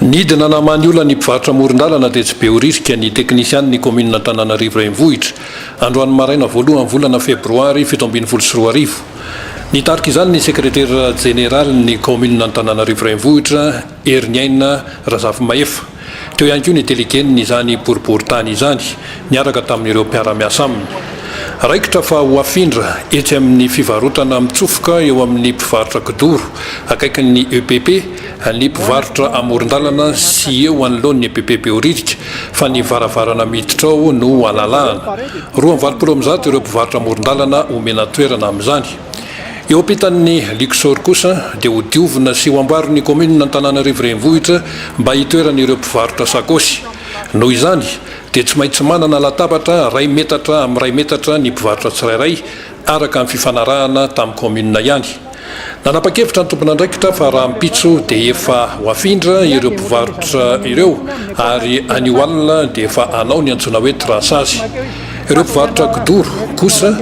Nidina namaha ny olan'ny mpivarotra amoron-dalana tetsy Behoririka ny teknisianin'ny kaominina Antananarivo Renivohitra, androany maraina voalohan'ny volana febroary 2017. Nitarika izany ny sekretera jeneralin'ny kaominina Antananarivo Renivohitra, Heriniaina Razafimahefa. Teo ihany koa ny delegen'izany boriborintany izany, niaraka tamin'ireo mpiara-miasa aminy. Raikitra fa ho afindra etsy amin'ny fivarotana mitsofoka eo amin'ny mpivarotra kidoro akaikin'ny EPP ny mpivarotra amoron-dalana sy eo anoloan'ny EPP Behoririka fa ny varavarana miditra ao no alalahana. 182 ireo mpivarotra amoron-dalana omena toerana amin'izany. Eo ampitan'ny Luxor kosa dia ho diovina sy ho amboarin'ny kaominina Antananarivo Renivohitra mba hitoeran'ireo mpivarotra sakaosy. Noho izany dia tsy maintsy manana latabatra iray metatra amin'ny iray metatra ny mpivarotra tsirairay araka ny fifanarahana tamin'ny kaominina ihany. Nanapa-kevitra ny tompon'andraikitra fa rahampitso dia efa ho afindra ireo mpivarotra ireo ary anio alina dia efa hanao ny antsoina hoe traçage. Ireo mpivarotra kidoro kosa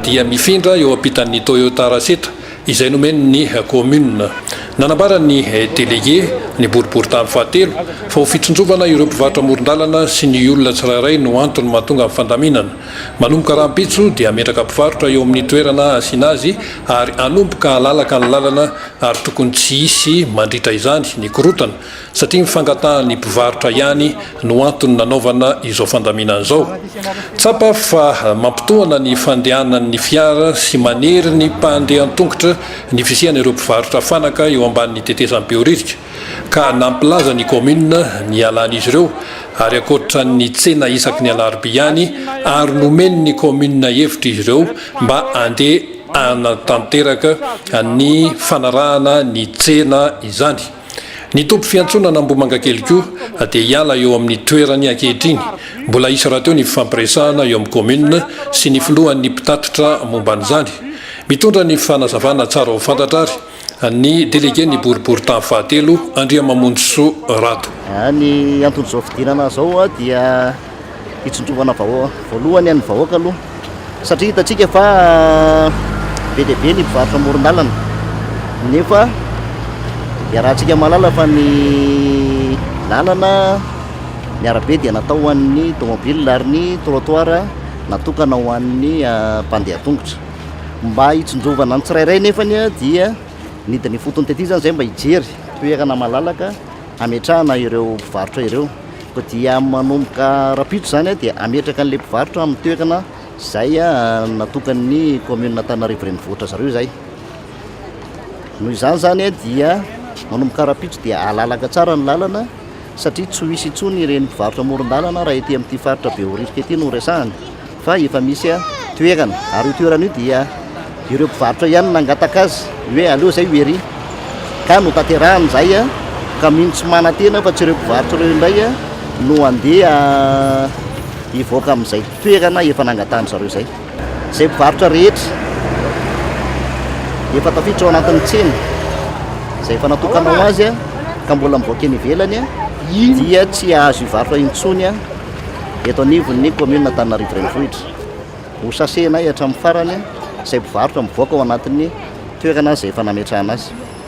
dia mifindra eo ampitan'ny Toyota Raseta izay nomen'ny kaominina. Nanambara ny delege ny boriborintany fahatelo fa ho fitsinjovana ireo mpivarotra amoron-dalana sy ny olona tsirairay no antony mahatonga ny fandaminana. Manomboka rahampitso dia hametraka mpivarotra eo amin'ny toerana asiana azy ary hanomboka halalaka ny lalana ary tokony tsy hisy mandritra izany ny korontana satria ny fangatahan'ny mpivarotra ihany no antony nanaovana izao fandaminana izao. Tsapa fa mampitohana ny fandehanan'ny fiara sy manery ny mpandeha an-tongotra ny fisian'ireo mpivarotra fanaka eo ambanin'ny tetezan'i Behoririka ka nampilaza ny kaominina ny hialan'izy ireo ary ankoatra ny tsena isaky ny alarobia ihany ary nomen'ny kaominina hevitra izy ireo mba handeha hanatanteraka ny fanarahana ny tsena izany. Ny toby fiantsonana Ambohimangakely koa dia hiala eo amin'ny toerany ankehitriny. Mbola hisy rahateo ny fifampiresahana eo amin'ny kaominina sy ny filohan'ny mpitatitra momba an'izany. Mitondra ny fanazavana tsara ho fantatra ary ny delegen'ny boriborintany fahatelo, Andriamamonjisoa Rado. Ny anton'izao fidirana izao dia hitsinjovana voalohany ny vahoaka aloha satria hitantsika fa be dia be ny mpivarotra amoron-dalana nefa iarahantsika mahalala fa ny lalana ny arabe dia natao ho an'ny tomobile ary ny trottoir natokana ho an'ny mpandeha tongotra. Mba hitsinjovana ny tsirairay nefany dia nidina ifotony tety izany izay mba hijery toerana malalaka hametrahana ireo mpivarotra ireo. Koa dia manomboka rahampitso izany dia hametraka an'ilay mpivarotra amin'ny toerana izay natokan'ny commune Antananarivo Renivohitra zareo izay. Noho izany izany dia manomboka rahampitso dia halalaka tsara ny lalana satria tsy ho hisy intsony ireny mpivarotra amoron-dalana raha ety amin'ity faritra Behoririka ity no resahana fa efa misy toerana ary io toerana io dia ireo mpivarotra ihany nangataka azy hoe aleo zay ho ery ka notanterahana izay ka mino tsy manantena fa tsy ireo mpivarotra ireo indray no andeha hivoaka amin'izay toerana efa nangatahan-dry zareo izay. Izay mpivarotra rehetra efa tafiditra ao anatin'ny tsena izay efa natokana ho azy ka mbola mivoaka eny ivelany dia tsy hahazo hivarotra intsony eto anivon'ny commune Antananarivo Renivohitra. Ho sasenay hatramin'ny farany izay mpivarotra mivoaka ao anatin'ny toerana izay efa nametrahana azy.